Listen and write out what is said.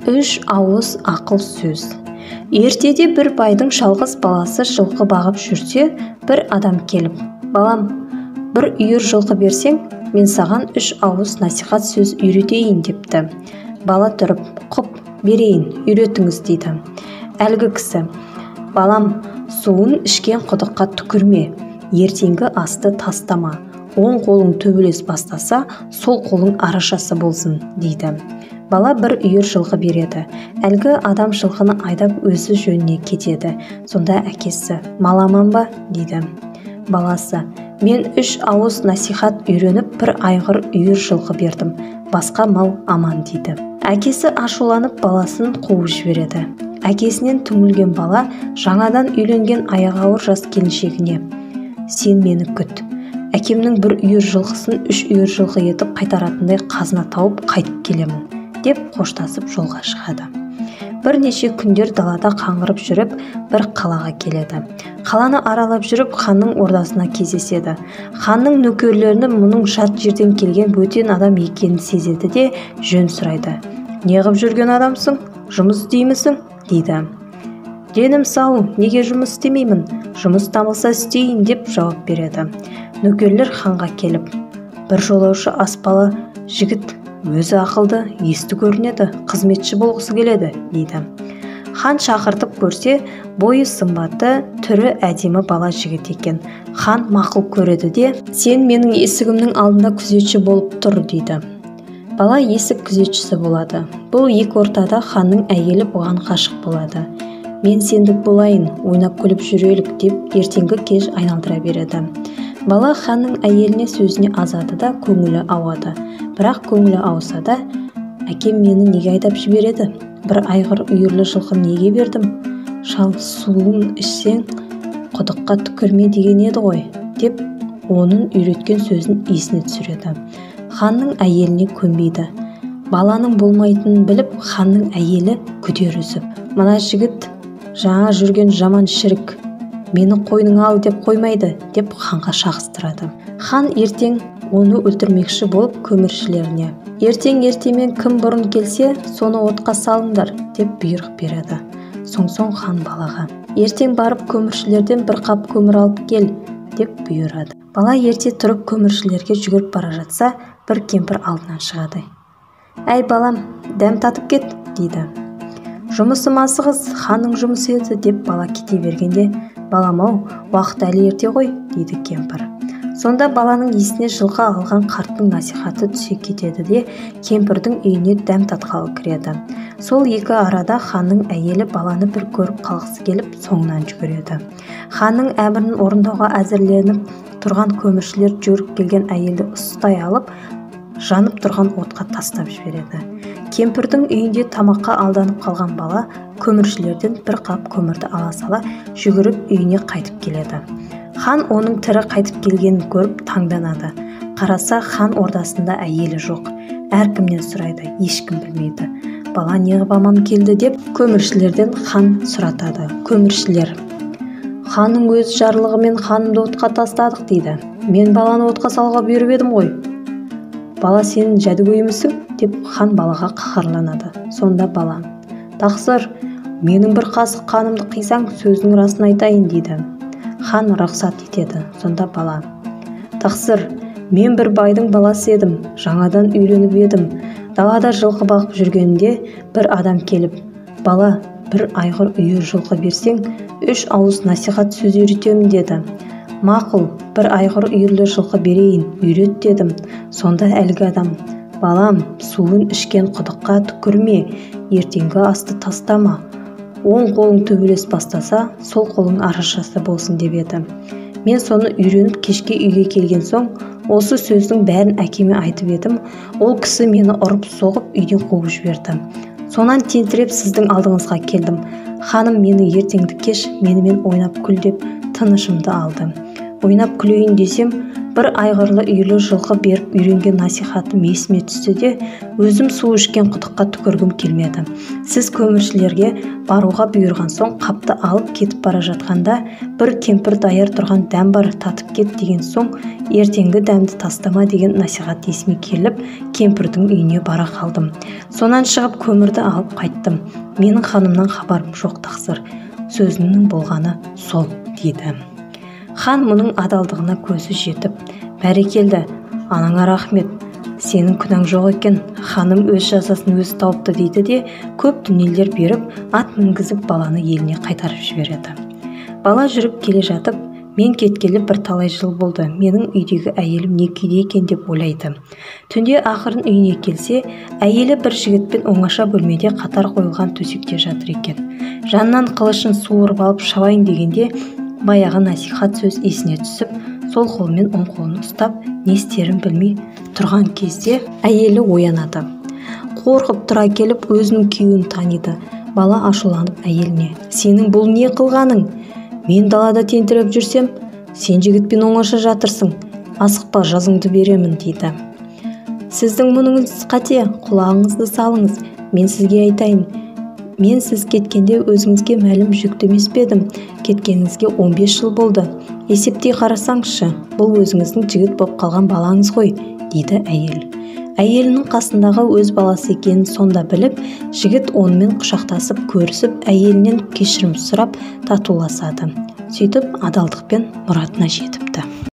Үш ауыз ақыл сөз. Ертеде бір байдың жалғыз баласы жылқы бағып жүрсе, бір адам келіп, «Балам, бір үйір жылқы берсең, мен саған үш ауыз насихат сөз үйретейін» депті. Бала тұрып, «Құп, берейін, үйретіңіз» дейді. Әлгі кісі, «Балам, суын ішкен құдыққа түкірме, ертеңгі асты тастама, оң қолың төбелес бастаса, сол қолың арашасы болсын» дейді. Бала бір үйір жылқы береді. Әлгі адам жылқыны айдап өзі жөніне кетеді. Сонда әкесі, «Мал аман ба?» дейді. Баласы, «Мен үш ауыз насихат үйреніп, бір айғыр үйір жылқы бердім, басқа мал аман» дейді. Әкесі ашуланып баласын қуып жібереді. Әкесінен түңілген бала жаңадан үйленген аяғы ауыр жас келіншегіне, «Сен мені күт, әкемнің бір үйір жылқысын үш үйір жылқы етіп қайтаратындай қазына тауып қайтып келемін» деп қоштасып жолға шығады. Бірнеше күндер далада қаңғырып жүріп, бір қалаға келеді. Қаланы аралап жүріп, ханның ордасына кездеседі. Ханның нөкерлерінің мұның жат жерден келген бөтен адам екенін сезеді де, жөн сұрайды. «Неғып жүрген адамсың? Жұмыс істеймісің?» дейді. «Денім сау, неге жұмыс істемеймін? Жұмыс табылса істейін» деп жауап береді. Нөкерлер ханға келіп, «Бір жолаушы аспалы жігіт, өзі ақылды, есті көрінеді, қызметші болғысы келеді» дейді. Хан шақыртып көрсе, бойы сымбатты, түрі әдемі бала жігіт екен. Хан мақұл көреді де, «Сен менің есігімнің алдында күзетші болып тұр» дейді. Бала есік күзетшісі болады. Бұл екі ортада ханның әйелі бұған ғашық болады. «Мен сендік болайын, ойнап күліп жүрелік» деп ертеңгі кеш айналдыра береді. Бала ханның әйеліне сөзіне азады да көңілі ауады. Бірақ көңілі ауса да, «Әкем мені неге айдап жібереді? Бір айғыр үйірлі жылқыны неге бердім? Шал суын ішсең, құдыққа түкірме деген еді ғой» деп оның үйреткен сөзін есіне түсіреді. Ханның әйеліне көнбейді. Баланың болмайтынын біліп, ханның әйелі күдер үзіп, «Мына жігіт жаңа жүрген жаман шірік, мені қойныңа ал деп қоймайды» деп ханға шағыстырады. Хан ертең оны өлтірмекші болып көміршілеріне, «Ертең ертемен кім бұрын келсе, соны отқа салыңдар» деп бұйрық береді. Соң хан балаға, «Ертең барып көміршілерден бір қап көмір алып кел» деп бұйырады. Бала ерте тұрып көміршілерге жүгіріп бара жатса, бір кемпір алдынан шығады. «Әй балам, дәм татып кет» дейді. «Жұмысым асығыс, ханның жұмысы еді» деп бала кете бергенде, «Балам-ау, уақыт әлі ерте ғой» дейді кемпір. Сонда баланың есіне жылқы алған қарттың насихаты түсе кетеді де, кемпірдің үйіне дәм татқалы кіреді. Сол екі арада ханның әйелі баланы бір көріп қалғысы келіп, соңынан жүгіреді. Ханның әмірін орындауға әзірленіп тұрған көміршілер жүгіріп келген әйелді ұстай алып, жанып тұрған отқа тастап жібереді. Кемпірдің үйінде тамаққа алданып қалған бала көміршілерден бір қап көмірді ала сала жүгіріп үйіне қайтып келеді. Хан оның тірі қайтып келгенін көріп таңданады. Қараса, хан ордасында әйелі жоқ. Әркімнен сұрайды, ешкім білмейді. Бала неғып аман келді деп көміршілерден хан сұратады. Көміршілер, «Ханның өз жарлығымен ханымды отқа тастадық» дейді. «Мен баланы отқа салуға бұйырып едім ғой. Бала сенің жәдігөйімсің?» деп хан балаға қаһарланады. Сонда бала, «Тақсыр, менің бір қасық қанымды қисаң, сөздің расын айтайын» дейді. Хан рұқсат етеді. Сонда бала, «Тақсыр, мен бір байдың баласы едім, жаңадан үйленіп едім. Далада жылқы бағып жүргенде бір адам келіп, «Бала, бір айғыр үйір жылқы берсең, үш ауыз насихат сөз үйретемін» деді. Мақұл, бір айғыр үйірлі жылқы берейін, үйрет дедім. Сонда әлгі адам, «Балам, суын ішкен құдыққа түкірме, ертеңгі асты тастама, оң қолың төбелес бастаса, сол қолың арашасы болсын» деп еді. Мен соны үйреніп кешке үйге келген соң, осы сөздің бәрін әкеме айтып едім, ол кісі мені ұрып соғып үйден қуып жіберді. Сонан тентіреп сіздің алдыңызға келдім. Ханым мені ертеңді кеш менімен ойнап күл деп тынышымды алды. Ойнап күлейін десем, Бір айғырлы үйлі жылқы беріп үйренген насихатым есіме түсті де, өзім су ішкен құдыққа түкіргім келмеді. Сіз көміршілерге баруға бұйырған соң қапты алып кетіп бара жатқанда бір кемпір даяр тұрған дәм бар, татып кет деген соң ертеңгі дәмді тастама деген насихат есіме келіп, кемпірдің үйіне бара қалдым. Сонан шығып көмірді алып қайттым. Менің ханымнан хабарым жоқ тақсыр. Сөзінің болғаны сол, дейді. Хан мұның адалдығына көзі жетіп, бәрекелді, анаңа рахмет, сенің күнәң жоқ екен, ханым өз жазасын өзі тауыпты дейді де, көп дүниелер беріп, ат мінгізіп баланы еліне қайтарып жібереді. Бала жүріп келе жатып, мен кеткелі бір талай жыл болды, менің үйдегі әйелім не күйде екен деп ойлайды. Түнде ақырын үйіне келсе, әйелі бір жігітпен оңаша бөлмеде қатар қойылған төсекте жатыр екен. Жанынан қылышын суырып алып шабайын дегенде, баяғы насихат сөз есіне түсіп, сол қолымен оң қолын ұстап, не істерін білмей тұрған кезде әйелі оянады. Қорқып тұра келіп, өзінің күйеуін таниды. Бала ашуланып әйеліне: «Сенің бұл не қылғаның? Мен далада тентіреп жүрсем, сен жігітпен оңаша жатырсың. Асықпа, жазыңды беремін», дейді. «Сіздің мұныңыз қате, құлағыңызды салыңыз, мен сізге айтайын. Мен сіз кеткенде өзіңізге мәлім жүкті емес пе едім? Кеткеніңізге 15 жыл болды. Есептей қарасаңызшы, бұл өзіңіздің жігіт боп қалған балаңыз ғой», дейді әйел. Әйелінің қасындағы өз баласы екенін сонда біліп, жігіт онымен құшақтасып көрісіп, әйелінен кешірім сұрап татуласады. Сөйтіп адалдықпен мұратына жетіпті.